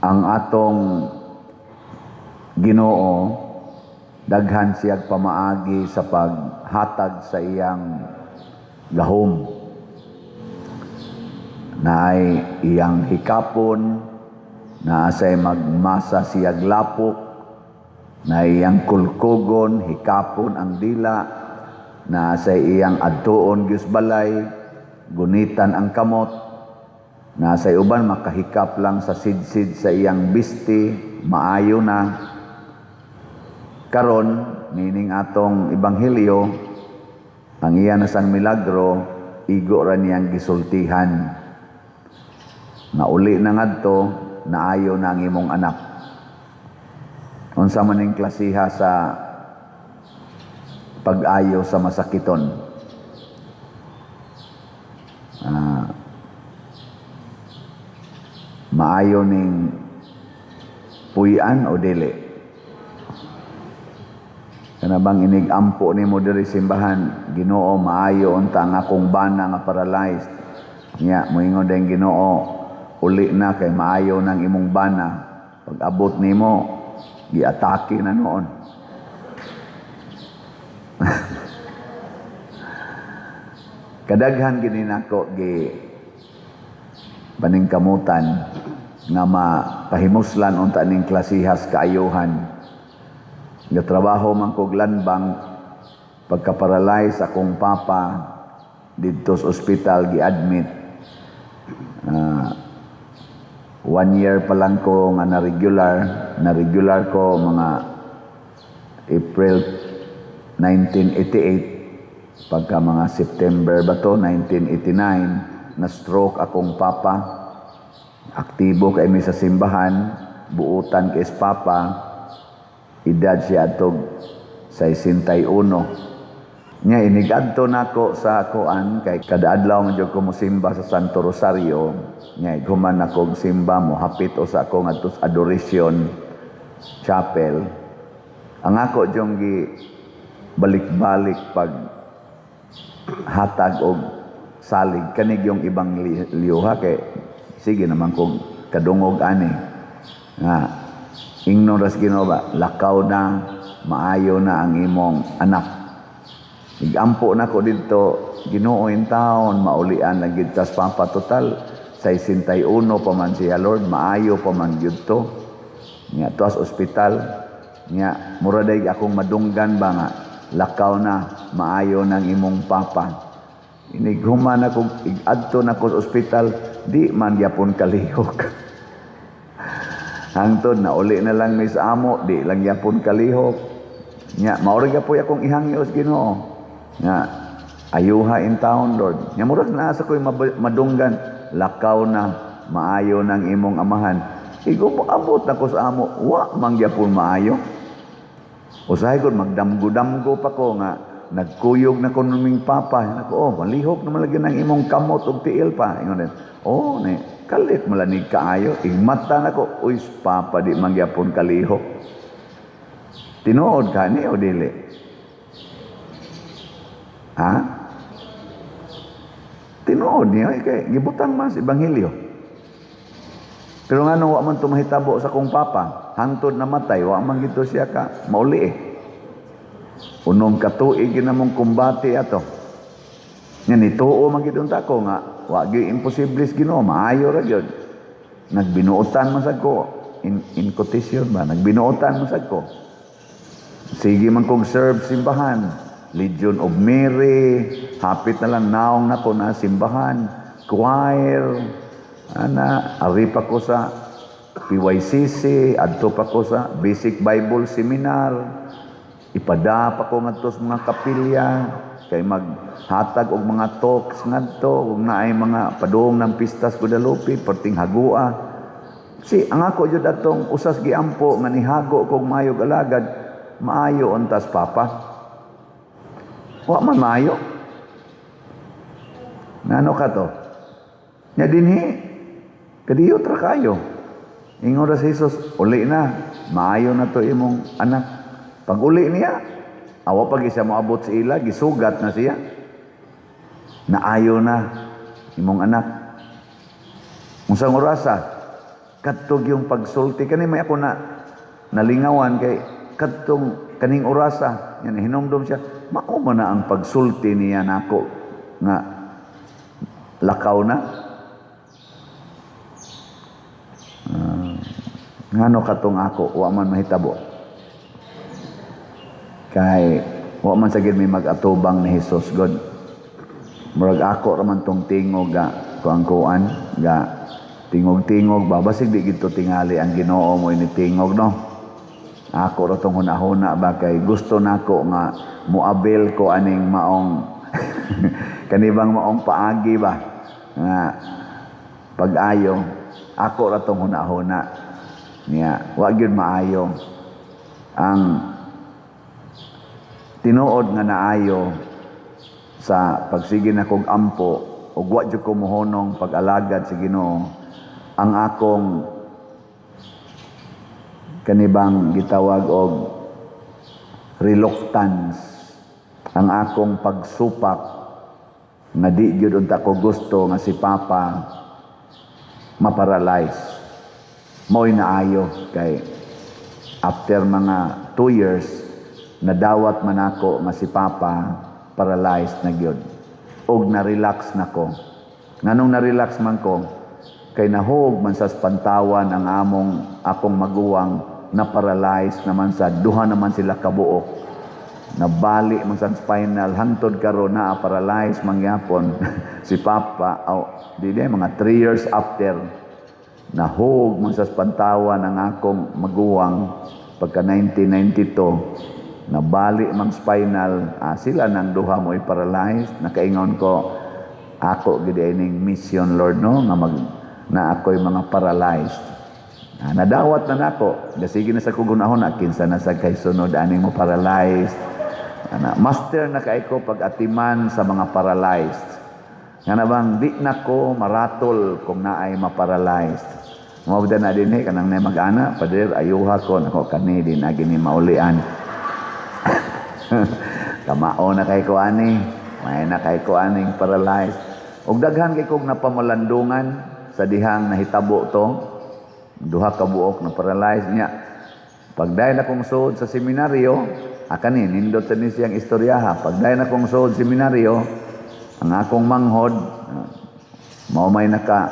Ang atong Ginoo, daghan siyag pamaagi sa paghatag sa iyang gahom. Naay iyang hikapon, naa say magmasa siyag lapok, na iyang kulkugon, hikapon ang dila, naa say iyang adtuon gyud balay, gunitan ang kamot, naa say uban makahikap lang sa sidsid sa iyang bisti, maayo na. Karon, nining atong ebanghelyo, ang iya na sang milagro, igo ra niyang gisultihan. Nga uli na ngadto, naayo na ang imong anak. Unsa man ning klasiha sa pag-ayo sa masakiton? Maayo ning puy-an o dili? Kana bang inig-ampo nimo diri simbahan, "Ginoo, maayo unta ang akong bana nga paralyzed." Nya moingon din Ginoo, "Uli na kay maayo nang imong bana." Pag abot nimo, giatake na noon. Kadaghan gini nako gi paningkamutan nga mapahimuslan unta ning klasihas kaayuhan. Gatrabaho man kog Land Bank, pagka-paralyze akong papa didto sa ospital gi-admit. 1 year pa lang ko nga na regular ko mga April 1988. Pagka mga September ba to, 1989, na stroke akong papa. Aktibo kay mi sa simbahan, buutan kay papa, edad siya atog 61. Nya inigadto nako sa kuan kay kada adlaw man jud ko mosimba sa Santo Rosario. Nya human ako simba, mo hapit o sa ako ngadto sa Adoration Chapel. Ang ako jung gi balik-balik pag hatag og salig kanig yung ibang liyuha kay sige naman kog kadungog ani nga ingnon ras Ginoo ba, "Lakaw na, maayo na ang imong anak." Igampo na ko didto, "Ginoo, in taon maulian lang gid tas papa, total 61 pa man siya, Lord, maayo pa man gyud to." Nya tuas ospital, nya mura day akong madunggan ba nga, "Lakaw na, maayo ng imong papa." Inighuman ako, igadto na ko sa ospital, di man gyapon kalihok. Hangtod na uli na lang mi sa amo, di lang gyapon kalihok. Nya mao ra gyapoy akong ihangyo sa Ginoo. Nga ayuha in town, Lord. Nya murag naa sa ko'y madunggan, "Lakaw na, maayo ng imong amahan." Igo abot ako sa amo, wa man gyapon maayo. Usahay gud magdamgo-damgo pa ko nga nagkuyog na ko numing papa. Nako, "Oh, malihok naman lagi ng imong kamot og tiil pa." Ingon din, "Oh, ni, kalit malanig kaayo." Igmata na ko, "Uy, papa, di man gyapon kalihok." Tinuod ka ni o dili? Ha? Tinuod niyo, eh, kay gibutang man sa ebanghelyo. Pero ngano wa man to mahitabo sa kong papa, hangtod namatay, wa man gito siya ka mauli eh. 6 ka tuig ginamong kumbate ato. Nga nituo man gid unta ko nga wa gyud imposible sa Ginoo, maayo ra gyud. Nagbinuotan man sad ko in quotation ba, nagbinuotan man sad ko. Sige man kog serve simbahan, Legion of Mary, hapit na lang naong nako na simbahan, choir, ana, ari pa ko sa PYCC, adto pa ko sa Basic Bible Seminar, ipada pa ko ngadto sa mga kapilya, kay maghatag og mga talks ngadto, ug naay mga padung ng pistas Guadalupe, perting hagua. Si ang ako jud atong usas giampo nga nihago kog maayog alagad, maayo untas papa. Wa man maayo. Ngano ka to? Nya dinhi kadiyot ra kayo. Ingon ra si Jesus, "Uli na, maayo na to imong anak." Pag uli niya, awa pag siya moabot sa ila, gisugat na siya. "Naayo na imong anak." Unsang orasa? Kadtog yung pagsulti kani may ako na nalingawan kay kadtong kaning orasa yan hinumdum siya, mao man na ang pagsulti niya nako nga lakaw na. Ngano katong ako wa man mahitabo kay wa man sa gid may mag-atubang ni Jesus God. Murag ako ra man tong tingog ga kuang-kuan ga tingog-tingog ba, basig di gid tingali ang Ginoo mo ini tingog, no? Ako ra tong hunahuna ba kay gusto nako nga moabel ko aning maong kanibang maong paagi ba nga pag-ayo. Ako ra tong hunahuna niya, wa gyud maayo. Ang tinuod nga naayo sa pagsige na kog ampo ug wa jud ko mohonong pag-alagad sa Ginoo, ang akong kanibang gitawag og reluctance, ang akong pagsupak nga di gyud unta ko gusto nga si Papa maparalyze, mao'y naayo kay after mga 2 years nadawat man ako nga si Papa paralyzed na gyud og na-relax na ko. Nganong na-relax man ko? Kay nahog man sa Pantawan ang among akong maguwang na paralyzed naman sa duha naman sila kabuok, nabali man sa spinal. Hangtod karon na paralyzed mangyapon si Papa. Aw di di mga 3 years after, nahog man sa Pantawan ang akong maguwang pagka 1992, nabali mang spinal. Sila nang duha mo i-paralyzed. Nakaingon ko, ako gid ining mission, Lord, no, nga mag na ako'y mga paralyzed. Nadawat na nako. Gasige na sa kugunahon na kinsa na sa kay sunod aning mo paralyzed. Ana, master na kay ko pag-atiman sa mga paralyzed. Nga na bang di na ko maratol kung naay ma-paralyzed. Mao na din eh, kanang na mag-ana, "Pader, ayuha ko." Nako, kani di na gini maulian. Kamao na kay ko ani. May na kay ko aning paralyzed. Og daghan kay kog napamalandungan sa dihang nahitabo to. Duha ka buok na paralyzed niya. Pagdayon akong suod sa seminaryo, akani nindot sa ni siyang istoryaha. Pagdayon akong suod seminaryo, ang akong manghod mao may naka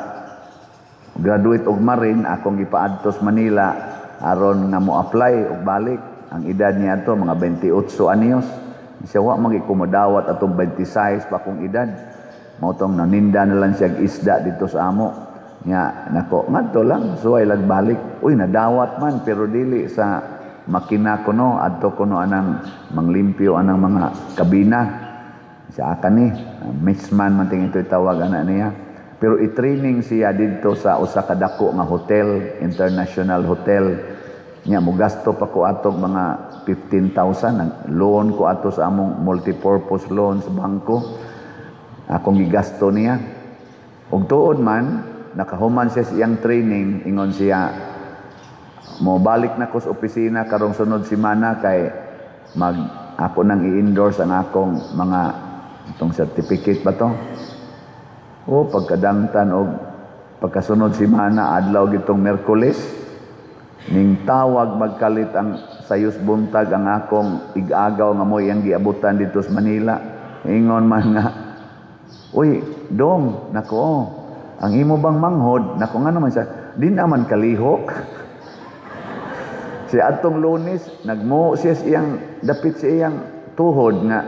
graduate og Marine, akong gipaadto sa Manila aron nga mo apply og balik. Ang edad niya ato mga 28 anyos. Siya wa man kumodawat atong 26 pa akong edad. Mao tong naninda na lang siya isda dito sa amo. Nya nako, ngadto lang, suway lag balik. Uy, nadawat man pero dili sa makina kuno, adto kuno anang manglimpyo anang mga kabina. Sa akan ni, messman man ting ito itawag ana niya. Pero i-training siya didto sa usa ka dako nga hotel, international hotel. Nya mogasto pa ko atog mga 15,000, ang loan ko ato sa among multipurpose loan sa bangko. Akong gigasto niya. Ug tuod man, nakahuman siya sa iyang training, ingon siya, "Mo balik na ko sa opisina karong sunod semana kay mag ako nang i-endorse ang akong mga itong certificate ba to." O pagkadangtan og pagkasunod semana, adlaw gitong Merkules, ning tawag magkalit ang sayos buntag ang akong igagaw nga mo'y ang giabutan dito sa Manila. Ingon man nga, "Uy, dong, nako, ang imo bang manghod?" Nako, nga naman siya, di naman kalihok. Si atong Lunes, nagmo siya sa iyang, dapit sa iyang tuhod nga,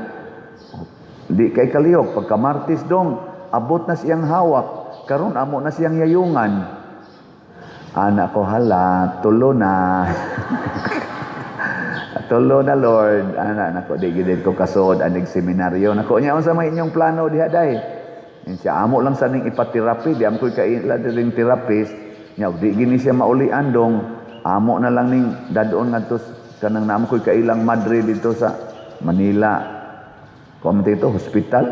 di kay kalihok. Pagka Martes, dong, abot na siyang hawak. Karon amo na siyang yayungan. Ana ko, hala, tulo na. Tulo na, Lord. Ana, nako, di gid ko kasuod aning seminaryo. Nako, nya unsa may inyong plano diha day? Yun siya, amo lang sa ning ipaterapi, di am ko'y kaila diring therapist. Nya, di gini siya maulian, dong. Amo na lang ning dadon ngadto kanang naamo ko'y kailang madre dito sa Manila. Kuan ito, hospital.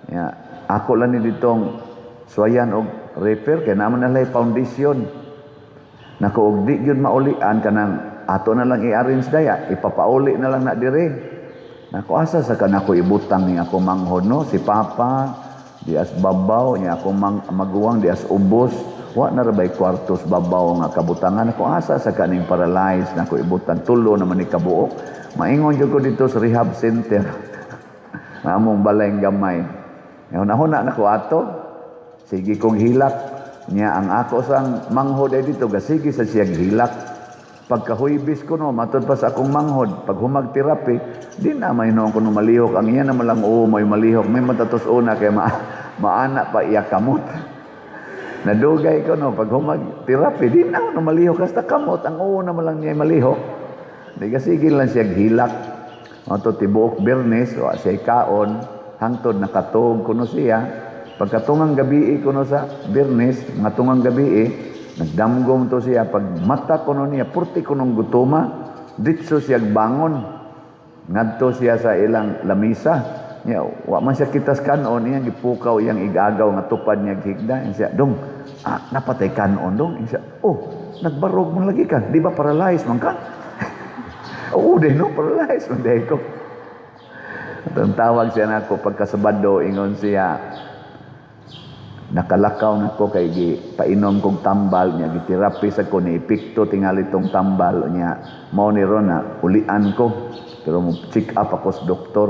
Ya, ako lang ni ditong suwayan og refer kay naman na foundation. Nako, og di gyud maulian kanang ato na lang i-arrange daya, ipapauli na lang na dire. Nako, asa sa kanako ibutang ni ako manghod, no? Si Papa di as babaw niya, ako maguwang di as ubos. Wa na ra bay kwartos babaw nga kabutangan ako, asa sa kaning paralyzed na ko ibutang, tulo naman ni kabuok. Maingon jud ko dito sa rehab center. Among balay gamay. Huna-huna na ko ato. Sige kong hilak niya ang ako sang manghod ay dito gasige sa siyang hilak. Pagkahuybis ko no, matod pa sa akong manghod, pag humag therapy, di na may noon ko no malihok. Ang iya naman lang, oo, may malihok. May matatos una kay maana pa iya kamot. Nadugay ko no, pag humag therapy, di na no malihok. Hasta kamot, ang oo naman lang niya malihok. Di kasige lang siya hilak. Ato tibuok Biyernes, wa siya kaon, hangtod nakatog kuno siya. Pagkatungang gabi kuno sa Biyernes, nga tungang gabi, nagdamgom to siya. Pag mata kuno niya, purti kunong gutoma, ditso siya bangon. Ngadto siya sa ilang lamisa. Niya, wa man siya kitas kanon, iyang gipukaw iyang igagaw nga tupad niya higda. Siya, "Dong, napatay kanon, dong." Siya, "Oh, nagbarog man lagi ka. Di ba paralyzed man ka?" "Oo, di no, paralyzed man di ko." At ang tawag siya nako pagkasabado, ingon siya, nakalakaw na ko kay gi painom kog tambal niya, giterapi sa ko ni epekto tingali tong tambal niya, mao ni ron na ulian ko, pero mo check up ako sa doktor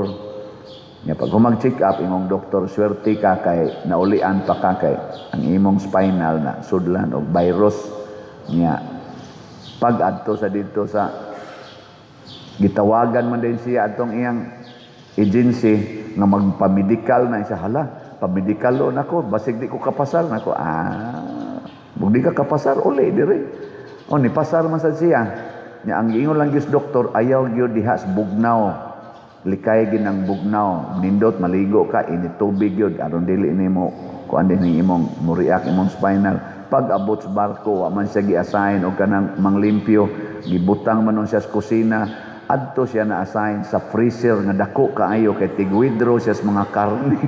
niya. Pag humag check up, imong doktor, "Swerte ka kay naulian pa ka, kay ang imong spinal na sudlan og virus." Niya pag adto sa dito sa gitawagan man din siya atong iyang agency nga magpamedikal na siya. "Hala, pamedikal na ako, basig di ko kapasar." Nako, "Ah, di ka kapasar, uli dire." O ni pasar man sad siya. Nya ang giingon lang gyud doktor, ayaw gyud diha sa bugnaw. Likay ginang bugnaw. Nindot maligo ka init tubig gyud aron dili nimo kuan din imong muriak imong spinal. Pag abot sa barko, wa man siya gi-assign og kanang manglimpyo, gibutang man nun siya sa kusina. Adto siya na assign sa freezer nga dako kaayo kay tig-withdraw siya sa mga karne.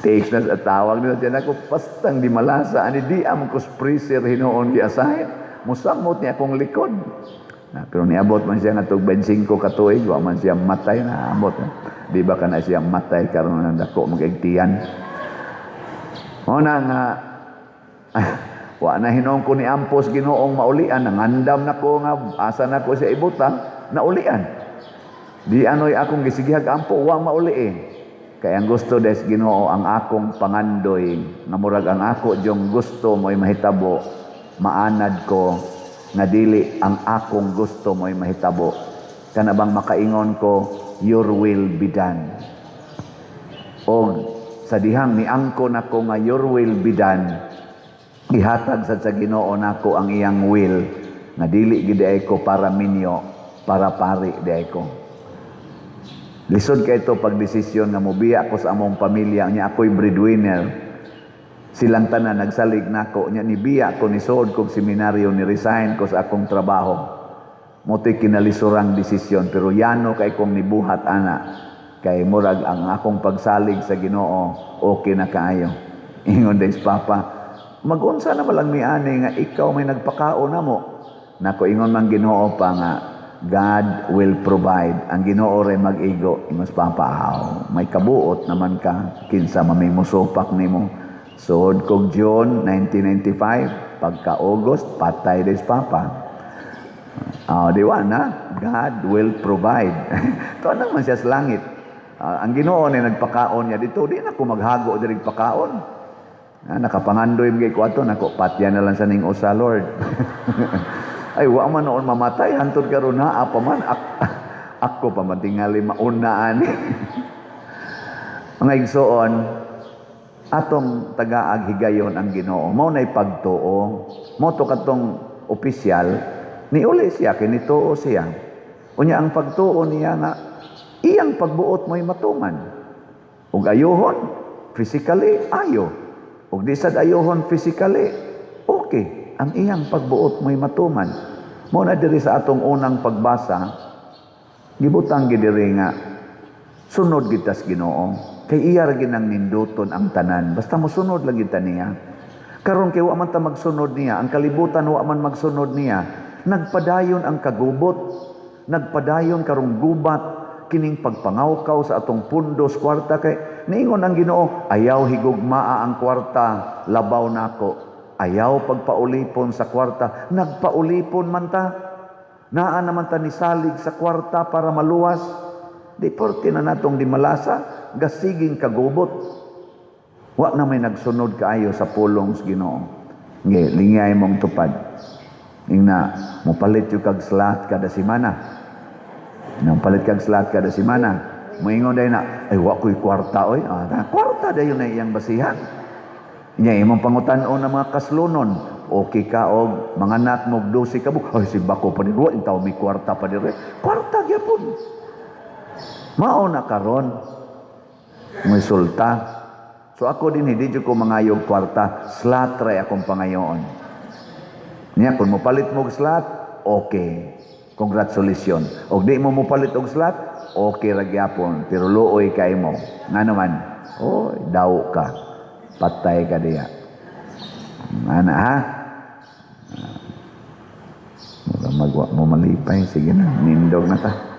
Takes na sa tawag nila siya nako, "Pastang di malasa ani, di am ko sa freezer hinuon gi-assign. Musamot niya akong likod." Na, pero niabot man siya nga tug 25 ka tuig, wa man siya matay na abot. Di ba kana siya matay karon ng dako magigtiyan. Mo na nga wa na hinuon ko ni ampos Ginoong maulian, nangandam na ko nga asa na ko siya ibutang, naulian. Di anoy akong gisigihag ampo, wa mauli eh. Kaya ang gusto des Ginoo, ang akong pangandoy nga murag ang ako diyong gusto mo'y mahitabo, maanad ko nga dili ang akong gusto mo'y mahitabo. Kana bang makaingon ko, "Your will be done." Og sa dihang niangko nako nga "Your will be done," gihatag sad sa Ginoo nako ang iyang will nga dili gid ay ko para minyo, para pari di ay ko. Lisod kay ito pag desisyon nga mobiya ko sa among pamilya niya, ako'y breadwinner. Silang tanan nagsalig nako niya, nibiya ko, nisuod kog seminaryo, ni resign ko sa akong trabaho. Moto'y kinalisurang desisyon, pero yano kay kong nibuhat ana kay murag ang akong pagsalig sa Ginoo okay na kaayo. Ingon des papa, "Magunsa na malang mi ani nga ikaw may nagpakaon namo." Nako, ingon man Ginoo pa nga God will provide. Ang Ginoo ray mag-igo. Ingos papa, "Aw, may kabuot naman ka. Kinsa mamay musupak nimo." Suod kog June 1995, pagka August, patay des papa. Ah, di wa na. God will provide. Ito naman siya sa langit. Ah, ang Ginoo ni nagpakaon niya dito, di na ko maghago diri pakaon. Ah, nakapangandoy mga ko ato nako, patya na lang sa ning usa, Lord. Ay, wa man noon mamatay hantod karon naa pa man ako pa man tingali mauna ani. Mga igsoon, atong tagaag higayon ang Ginoo. Mao nay pagtuo. Mo to katong opisyal niuli siya kay nituo siya. Unya ang pagtuo niya nga iyang pagbuot mo'y matuman. Ug ayuhon physically, ayo. Ug di sad ayuhon physically, okay. Ang iyang pagbuot mo'y matuman. Mo na diri sa atong unang pagbasa, gibutang gid diri nga sunod kita sa Ginoo. Kay iya ra ginang ninduton ang tanan. Basta mosunod lang kita niya. Karon kay wa man ta magsunod niya, ang kalibutan wa man magsunod niya. Nagpadayon ang kagubot, nagpadayon karong gubat kining pagpangawkaw sa atong pundos kwarta kay Niingon ang Ginoo, "Ayaw higugmaa ang kwarta, labaw nako. Ayaw pagpaulipon sa kwarta." Nagpaulipon man ta. Naa naman ta nisalig sa kwarta para maluwas. Di porte na natong di malasa, gasiging kagubot. Wa na may nagsunod kaayo sa pulong sa Ginoo. Nge, lingay mong tupad. Ingna, mopalit yung kag slot kada semana. Nang palit kag slot kada semana. Moingon dayon na, "Ay, wa ko'y kwarta oy." Ah, kwarta dayon na iyang basihan. Nya imong pangutan-on ng mga kaslonon. Okay ka og manganak mo 12 ka buok. "Ay, simba ko pa diri, wa intaw may kwarta pa diri." Kwarta gyapon. Mao na karon. Resulta. So ako din, hindi jud ko mangayog kwarta, slot ra akong pangayoon. Niya kung mopalit mo og slot, okay. Congratulations. Og di mo mopalit og slot, okay ra gyapon, pero luoy kay mo. Nga naman, oy, daw ka. Patay ka diya. Ana ha? Mura magwa mo malipay. Sige na, nindog na ta.